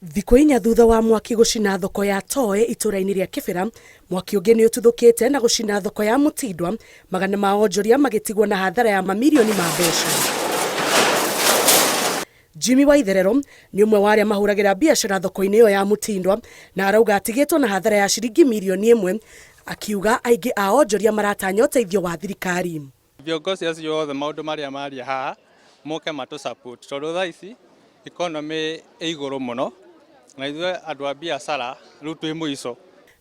Thikũ 4 thutha wa mwaki gũcina thoko ya Toe itũũra-inĩ rĩa Kĩbĩra, mwaki ũngĩ nĩ ũtuthũkĩte na gũcina thoko ya Mũtindwa, magana ma onjoria magĩtigwo na hathara ya mamirioni ma mbeca. Jimmy Waitherero nĩ ũmwe wa arĩa mahũragĩra biacara thoko-inĩ ĩyo ya Mũtindwa na arauga atigĩtwo na hathara ya ciringi mirioni 1, akiuga aingĩ a onjoria maratanya ũteithio wa thirikari. Viongozi acio othe maũndũ marĩa maria haha moke matũ support tondũ thaa ici economy ĩ igũrũ mũno na ithuĩ andũ a biacara rĩu twĩ mũico.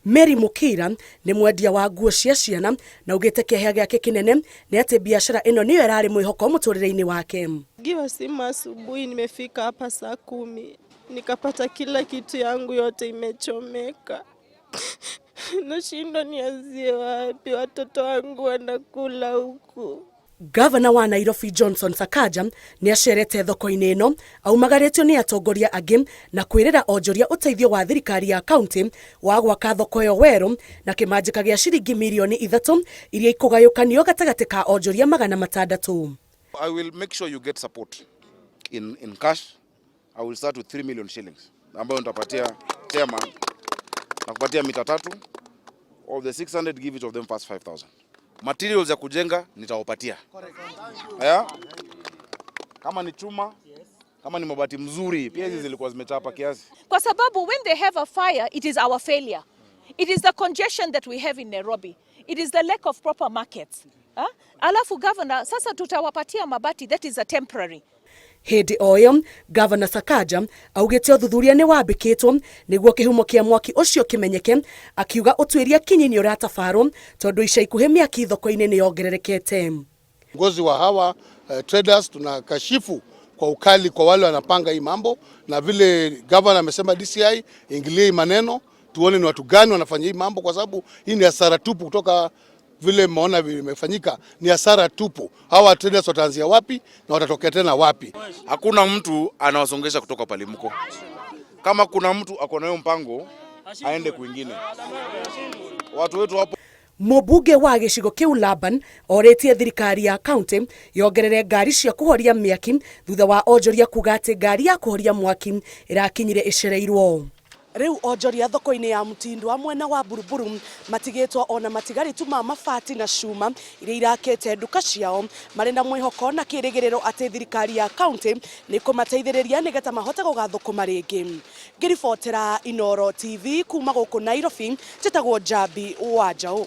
Mary Mukira nĩ mwendia wa nguo cia ciana na augĩte kĩeha gĩake kĩnene nĩ atĩ biacara ĩno nĩyo ĩrarĩ mwĩhoko mũtũrĩre-inĩ wake. Pigiwa simu asubuhi, nimefika hapa saa 10 nikapata kila kitu yangu yote imechomeka. Nashindwa nianzie wapi, watoto wangu wanakula huku. Gavana wa Nairobi Johnson Sakaja nĩ acerete thoko-inĩ ĩno aumagarĩtio nĩ atongoria angĩ na kwĩrĩra onjoria ũteithio wa thirikari ya kaunti wa gwaka thoko ĩyo werũ na kĩmanjĩka gĩa ciringi mirioni 3 iria ikũgayũkanio gatagatĩ ka onjoria 600. I will make sure you get support in cash. I will start with 3 million shillings ambayo nitapatia chairman na kupatia mita 3. Of the 600, give each of them first 5000. Materials ya kujenga nitawapatia. Yeah? Kama ni chuma, kama ni mabati mzuri, pia hizi zilikuwa zimechapa kiasi. Kwa sababu when they have a fire, it is our failure. It is the congestion that we have in Nairobi. It is the lack of proper markets. Ha? Alafu governor, sasa tutawapatia mabati, that is a temporary. Hĩndĩ o ĩyo, Gavana Sakaja augĩte ũthuthuria nĩ wambĩkĩtwo nĩguo kĩhumo kĩa mwaki ũcio kĩmenyeke, akiuga ũtuĩria kinyi nĩ ũratabarwo tondũ ica ikuhĩ mĩaki thoko-inĩ nĩ yongererekete. Viongozi wa hawa traders tunakashifu kwa ukali kwa wale wanapanga hii mambo, na vile governor amesema DCI ingilie hii maneno, tuone ni watu gani wanafanya hii mambo, kwa sababu hii ni hasara tupu. Kutoka vile mmeona vimefanyika ni hasara tupu. Hawa traders wataanzia wapi na watatokea tena wapi? Hakuna mtu anawasongesha kutoka pale mko. Kama kuna mtu ako nayo mpango aende kwingine. Watu wetu hapo. Mũmbunge wa gĩcigo kĩu Laban orĩtie thirikari ya kaunti yongerere ngari cia kũhoria mĩaki thutha wa onjoria kuga atĩ ngari ya kũhoria mwaki ĩrakinyire ĩcereirwo. Rĩu onjoria thoko-inĩ ya Mũtindwa mwena wa Buruburu matigĩtwo ona matigari tu ma mabati na cuma iria irakĩte nduka ciao, marĩ na mwĩhoko na kĩrĩgĩrĩro atĩ thirikari ya kaunti nĩ kũmateithĩrĩria nĩgetha mahote gũgathũkũma rĩngĩ. Ngĩribotera Inooro TV kuma gũkũ Nairobi, njĩtagwo Njambi wa Njaũ.